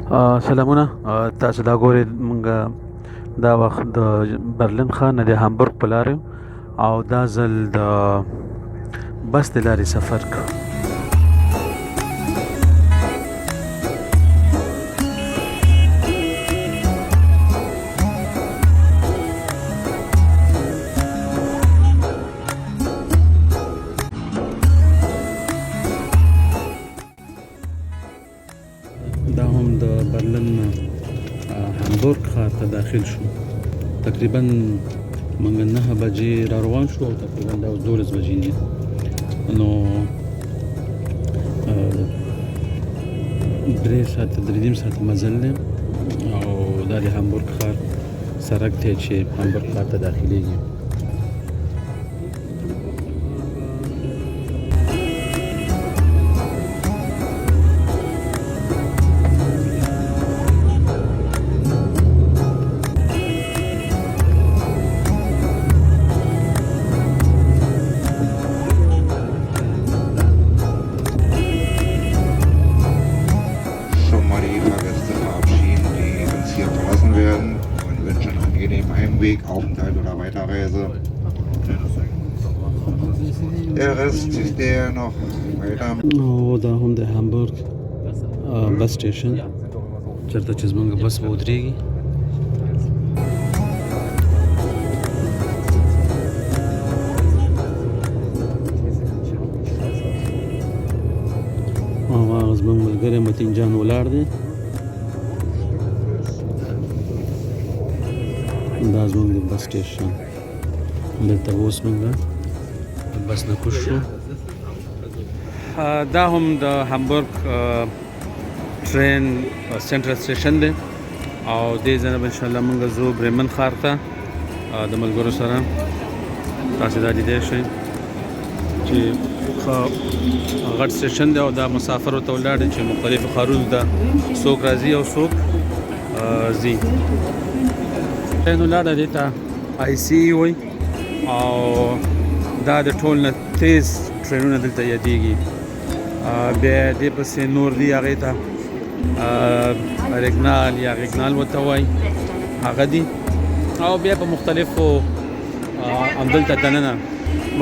سلامونه، تاسو دا ګورئ، مونږ دا وخت د برلین ښار نه د هامبورګ په لار یو او دا ځل د بس د لارې سفر کوو. دا هم د برلن نه هامبورګ ښار ته داخل شو. تقریبا موږ 9 بجې را روان شو او تقریبا دا اوس 12 بجې دي، نو 3 ساعته، 3.5 ساعته مزل دی او دا د هامبورګ ښار سړک دی چې هامبورګ ښار ته داخليږي. Schon mal die Fahrgäste verabschieden, die uns hier verlassen werden, und wünschen einen angenehmen Heimweg, Aufenthalt oder Weiterreise. Der Rest, der noch weiter او دا هم د هامبورګ بس سټیشن، چېرته چې زمونږ بس به ودرېږي. او هغه زمونږ ملګری متین جان ولاړ دی. دا زمونږ د بس سټیشن. دلته اوس مونږ بس نه کوز شو. دا هم د هامبورګ train central station دی او دې ځای نه به انشاءالله موږ ځو بریمن ښار ته د ملګرو سره. تاسو دا لیدی شئ چې ښه غټ سټیشن دی او دا مسافرو ته ولاړ دي چې مختلفو ښارونو ته څوک راځي او څوک ځي. ټرین ولاړه، دې ته IC وایي او دا د ټول نه تیز ټرینونه دلته یادېږي. بیا دې پسې نور دي، هغې ته رګنال یا غګنال ورته وایي، هغه دي. او بیا په مختلفو همدلته دننه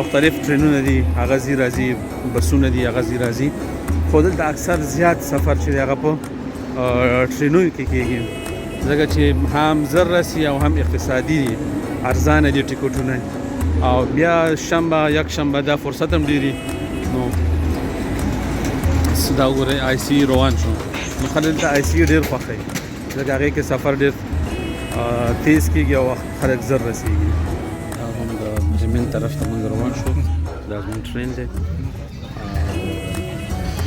مختلف ټرینونه دي، هغه ځي راځي، بسونه دي، هغه ځي راځي، خو دلته اکثر زیات سفر چې دی هغه په ټرینونو کې کېږي، ځکه چې هم زر رسي او هم اقتصادي دي، ارزانه دي ټیکټونه او بیا شنبه، یک شنبه دا فرصت هم ډېری. نو دا وګورئ، IC روان شو. نو خلک دلته IC ډېر خوښوي، ځکه هغې کې سفر ډېر تیز کېږي او خلک زر رسېږي. دا هم د بریمن طرف ته موږ روان شو. دا زموږ ټرین دی.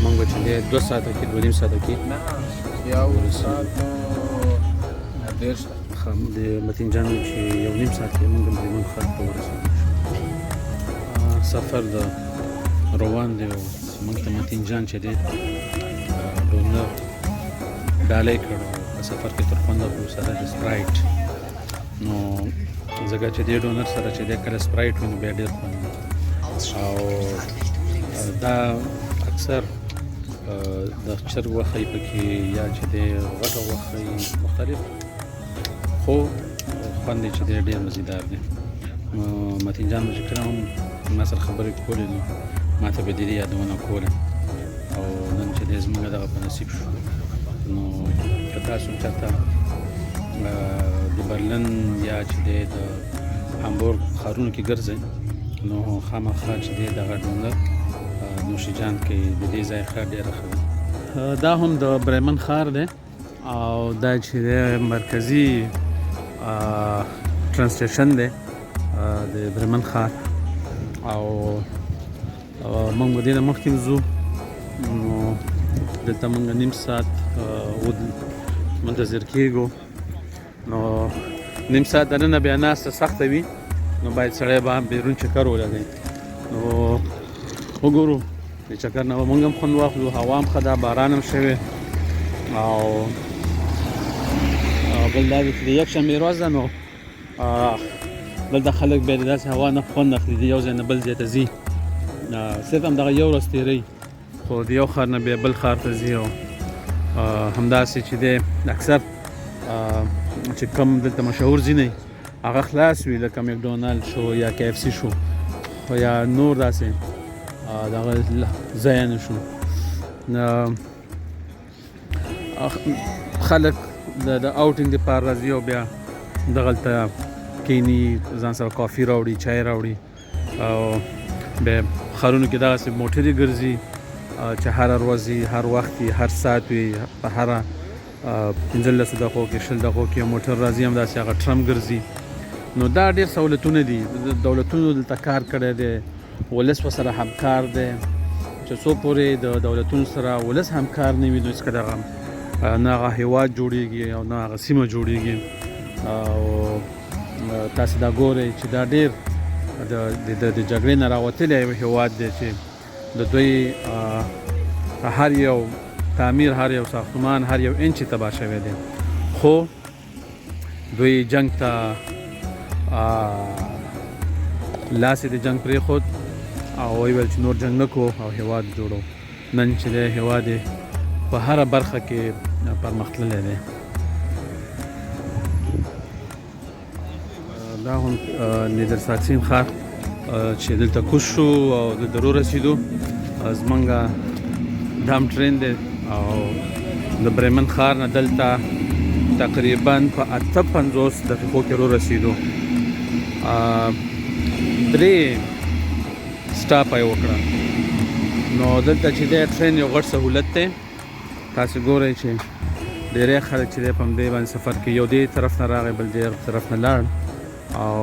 موږ به چې دی 2 ساعته کې، 2.5 ساعته کې یو ساعت 30. د متین جان چې 1.5 ساعت کې موږ بریمن ښار ته ورسېدو. سفر د روان دی او موږ ته متین جان چې دی ډونر ډالۍ کړو په سفر کې تر خونده خو سره د سپرایټ، نو ځکه چې دې ډونر سره چې دی کله سپرایټ وي نو بیا ډېر خوند دی. او دا اکثر د چرګ غوښه یې پکې یا چې دی غټه غوښه یې مختلف، خو خوند یې چې دی ډېر مزیدار دی. نو متین جان به چې کله هم ما سره خبرې کولې نو ما ته به دې یادونه کوله او نن چې دی زموږ دغه په نصیب شو. نو که تاسو چېرته د برلن یا چې دی د هامبورګ ښارونو کې ګرځئ نو خامخا چې دی دغه ډونر نوش جان کې، د دې ځای ښه ډېره ښه ده. دا هم د بریمن ښار دی او دا چې دی مرکزي ټرین سټیشن دی د بریمن ښار. او موږ به دې نه مخکې ځو، نو دلته موږ نیم ساعت منتظر کېږو. نو نیم ساعت دننه بیا ناسته سخته وي، نو باید سړی به بیرون چکر ولګوي. نو وګورو، د چکر نه به موږ هم خوند واخلو. هوا هم ښه ده، باران هم شوی او بل دا چې د یکشنبې ورځ ده، نو دلته خلک بیا د داسې هوا نه خوند اخلي، د یو ځای نه بل ځای ته ځي. صرف همدغه یو ورځ تېروي، خو د یو ښار نه بیا بل ښار ته ځي او همداسې چې دی اکثر چې کم دلته مشهور ځینې هغه خلاص وي، لکه مکډونالډ شو یا کی اف سی شو یا نور داسې دغه ځایونه شو. خلک د outing دپاره راځي او بیا دغلته کینی، ځان سره کافي راوړي، چای راوړي، او بیا ښارونو کې دغسې موټرې ګرځي چې هره ورځ وي، هر وخت وي، هر ساعت وي، په هره 15 دقیقو کې 20 دقیقو کې موټر راځي، همداسې هغه ټرم ګرځي. نو دا ډېر سهولتونه دي، دولتونو دلته کار کړی دی، ولس ورسره همکار دی. چې څو پورې د دولتونو سره ولس همکار نه وي نو هېڅکله هغه نه هغه هیواد جوړیږي او نه هغه سیمه جوړیږي. او تاسې دا ګورئ چې دا ډېر د جګړې نه راوتلی یو هیواد دی چې د دوی هر یو تعمیر، هر یو ساختمان، هر یو انچ تباه شوی دی، خو دوی جنگ ته لاس یې د جنگ پرېښود او ویې ویل چې نور جنگ نه کوو او هیواد جوړو. نن چې دی هیواد یې په هره برخه کې پرمختللی دی. دا هم نیدرساکسین ښار چې دلته کوز شو او دلته ورسېدو. زمونږ دام train دی او د بریمن ښار نه دلته تقریبا په 58 دقیقو کې ورسېدو. 3 stop یې وکړه. نو دلته چې دی train یو غټ سهولت دی. تاسې ګورئ چې ډېری خلک چې دی په همدې باندې سفر کوي، یو دې طرف نه راغی بل دې طرف نه لاړ. او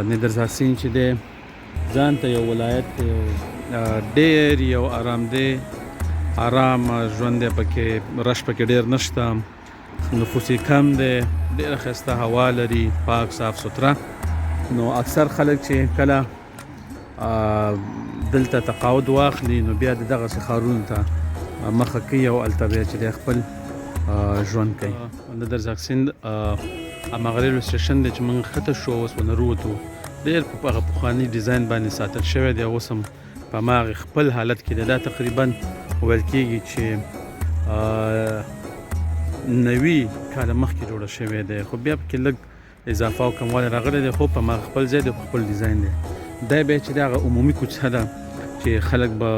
نیدرزاکسین چې دی ځان ته یو ولایت دی، ډېر یو آرام دی، آرام ژوند دی پکې، rush پکې ډېر نشته، نفوس یې کم دی، ډېره ښایسته هوا لري، پاک صاف سوتره. نو اکثر خلک چې کله دلته تقاعد واخلي نو بیا د دغسې ښارونو ته مخه کوي او هلته بیا چې دی خپل ژوند کوي. نیدرزاکسین هماغه railway station دی چې موږ ښکته شو اوس ونه وروتو، ډېر په هغه پخواني ډیزاین باندې ساتل شوی دی، اوس هم په هماغې خپل حالت کې دی. دا تقریبا ویل کېږي چې 90 کاله مخکې جوړه شوی دی، خو بیا پکې لږ اضافه او کموالی راغلی دی، خو په هماغه خپل ځای دی، په خپل ډیزاین دی. دا بیا چې د هغه عمومي کوڅه ده چې خلک به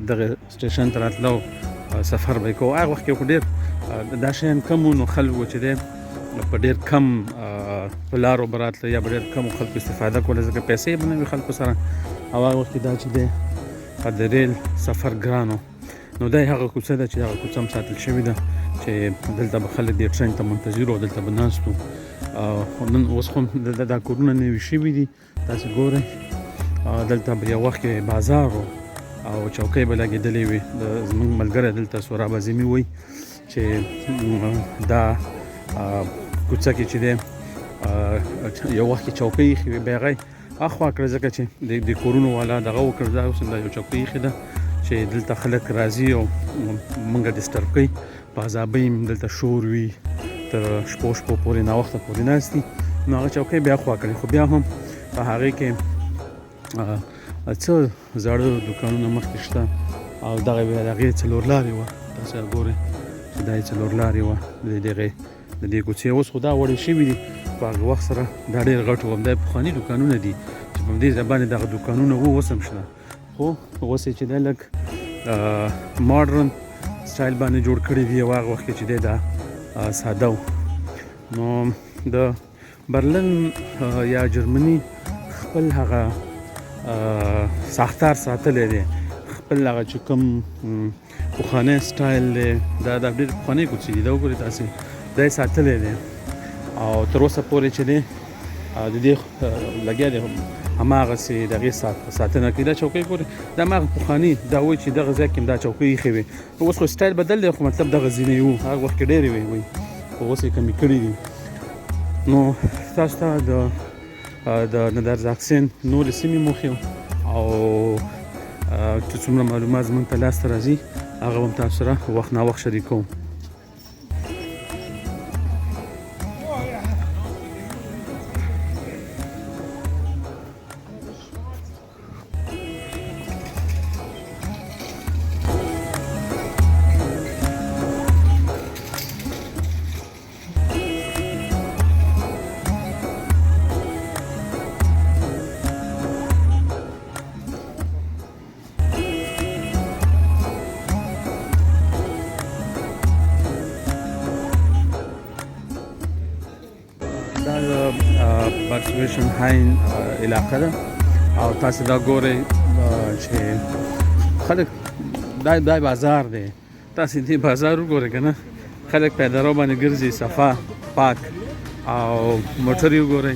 دغه station ته راتله او سفر به یې کوو. هغه وخت کې خو ډېر دا شیان کم وو، نو خلک وو چې دی په ډېر کم په لارو به راتله یا به ډېر کمو خلکو استفاده کوله، ځکه پیسې به نه وي خلکو سره. او هغه وخت کې دا چې دی د ریل سفر ګران و. نو دا یې هغه کوڅه ده چې هغه کوڅه هم ساتل شوې ده چې دلته به خلک دې train ته منتظر وو، دلته به ناست وو. خو نن اوس خو دا کورونه نوي شوي دي، تاسې ګورئ. دلته به یو وخت کې بازار و او چوکۍ به لګېدلې وې. د زموږ ملګری دلته سهراب عظیمي وایي چې دا کوڅه کې چې دی یو وخت کې چوکۍ ایښې وې، بیا هغه یې اخوا کړه، ځکه چې د کورونو والا دغه وکړ. دا اوس هم دا یو چوکۍ ایښې ده چې دلته خلک راځي او موږ disturb کوي، په عذابۍ دلته شور وي، تر شپو شپو پورې ناوخته پورې ناست دي. نو هغه چوکۍ بیا خوا کړې، خو بیا هم په هغې کې څه زاړه دوکانونه مخکې شته. او دغه بیا د هغې څلور لارې وه، تاسې ګورئ چې دا یې څلور لارې وه د دغې د دې کوڅې. اوس خو دا وړې شوي دي، خو هغه وخت سره دا ډېر غټ و. همدا پخواني دوکانونه دي چې په همدې ځای باندې دغه دوکانونه وو، اوس هم شته، خو اوس یې چې دی لږ modern style باندې جوړ کړي دي. او هغه وخت کې چې دی دا ساده و. نو د برلن یا جرمني خپل هغه ساختار ساتلی دی، خپل هغه چې کوم پخوانی سټایل دی، دا ډېر پخوانۍ کوڅې دي، دا وګورئ تاسې، دا یې ساتلی دی. او تر اوسه پورې چې دی د دې لګیا دی هماغسې د هغې ساتنه کوي. دا چوکۍ ګورئ، دا هماغه پخواني، دا وایي چې دغه ځای کې هم دا چوکۍ ایښې وې. اوس خو سټایل بدل دی، خو مطلب دغه ځینې وو، هغه وخت کې ډېرې وې، وایي خو اوس یې کمې کړې دي. نو تاسو ته د نیدرزاکسین نورې سیمې مو ښیو او چې څومره معلومات زموږ ته لاسته راځي هغه به هم تاسو سره وخت ناوخت شریکوم. باد هاین علاقه ده او تاسو دا ګورئ چې خلک دا بازار دی. تاسو دې بازار وګورئ که نه، خلک پیدرو باندې ګرځي، صفا پاک، او موټر یې وګورئ،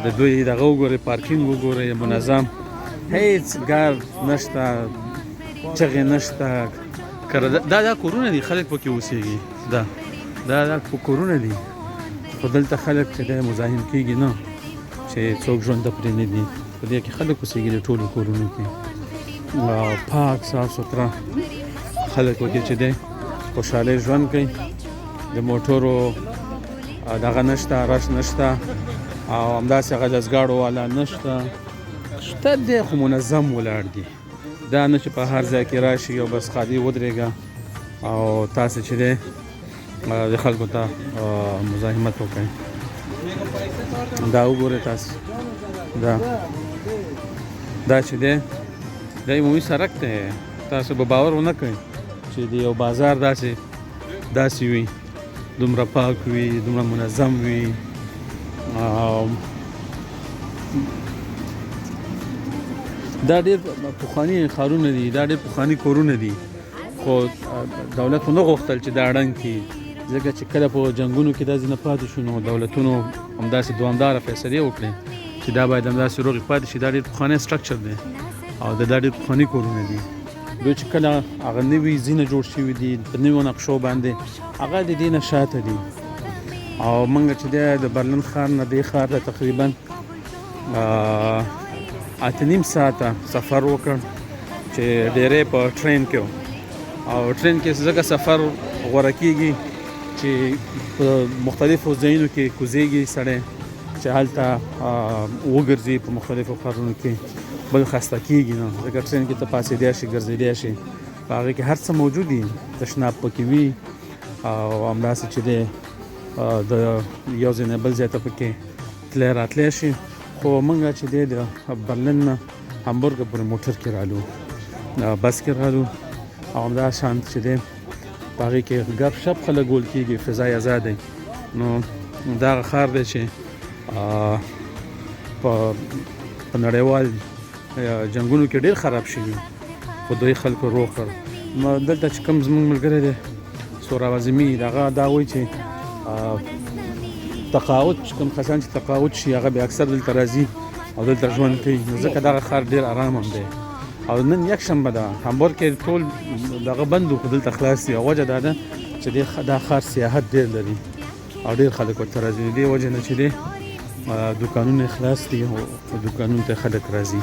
د دوی دغه وګورئ، پارکینګ وګورئ، منظم، هیڅ ګار نشته، چغې نشته. دا دا کورونه دي، خلک پکې اوسېږي، دا دا دا کورونه دي، خو دلته خلک چې دی مزاحم کېږي نه، چې څوک ژوند ته پرې نه دي. په دې کې خلک اوسېږي د ټولو کورونو کې، پاک صاف سوتره خلک پکې چې دی خوشحالۍ ژوند کوي. د موټرو دغه نشته، رش نشته، او همداسې هغه دزګاړو والا نشته، شته دی خو منظم ولاړ دي. دا نه چې په هر ځای کې راشي او بس خالي ودرېږه او تاسې چې دی د خلکو ته مزاحمت وکړئ. دا وګورئ تاسو، دا دا چې دی دا عمومي سړک دی. تاسو به باور ونه کړئ چې د یو بازار داسې داسې وي، دومره پاک وي، دومره منظم وي. دا ډېر پخواني ښارونه دي، دا ډېر پخواني کورونه دي، خو دولت نه غوښتل چې دا ړنګ کړي، ځکه چې کله په جنګونو کې دا ځینې پاتې شو نو دولتونو همداسې دوامداره فیصلې وکړې چې دا باید همداسې روغې پاتې شي. دا ډېر پخوانی structure دی او دا ډېر پخواني کورونه دي. دوی چې کله هغه نوي ځینې جوړ شوي دي په نویو نقشو باندې، هغه د دې نه شاته دي. او موږ چې دی د برلن ښار نه دې ښار ته تقریبا 8.5 ساعته سفر وکړ، چې ډېری په train کې و. او train کې ځکه سفر غوره کېږي چې په مختلفو ځایونو کې کوزېږي سړی، چې هلته وګرځي په مختلفو ښارونو کې، بل خسته کېږي نه، ځکه train کې ته پاڅېدی شي، ګرځېدی شي، په هغې کې هر څه موجود دي، تشناب پکې وي، او همداسې چې دی د یو ځای نه بل ځای ته پکې تللی راتلی شي. خو موږ چې دی د برلن نه هامبورګ پورې موټر کې رالو، بس کې رالو، او همدا شان چې دی په هغې کې ګپ شپ خلک ول کېږي، فضا یې ازاده. نو دا هغه ښار دی چې په نړیوال جنګونو کې ډېر خراب شوي، خو دوی خلکو روغ کړ. دلته چې کوم زموږ ملګری دی سهراب عظیمي، هغه دا وایي چې تقاعد چې کوم کسان چې تقاعد شي هغه بیا اکثر دلته راځي او دلته ژوند کوي، نو ځکه دغه ښار ډېر ارام هم دی. او نن یکشنبه ده، هامبورګ کې ټول دغه بند و، خو دلته خلاص دي. او وجه دا ده چې دا ښار سیاحت ډېر لري او ډېر خلک ورته راځي، د دې وجې نه چې دی دوکانونه خلاص دي او دوکانونو ته خلک راځي.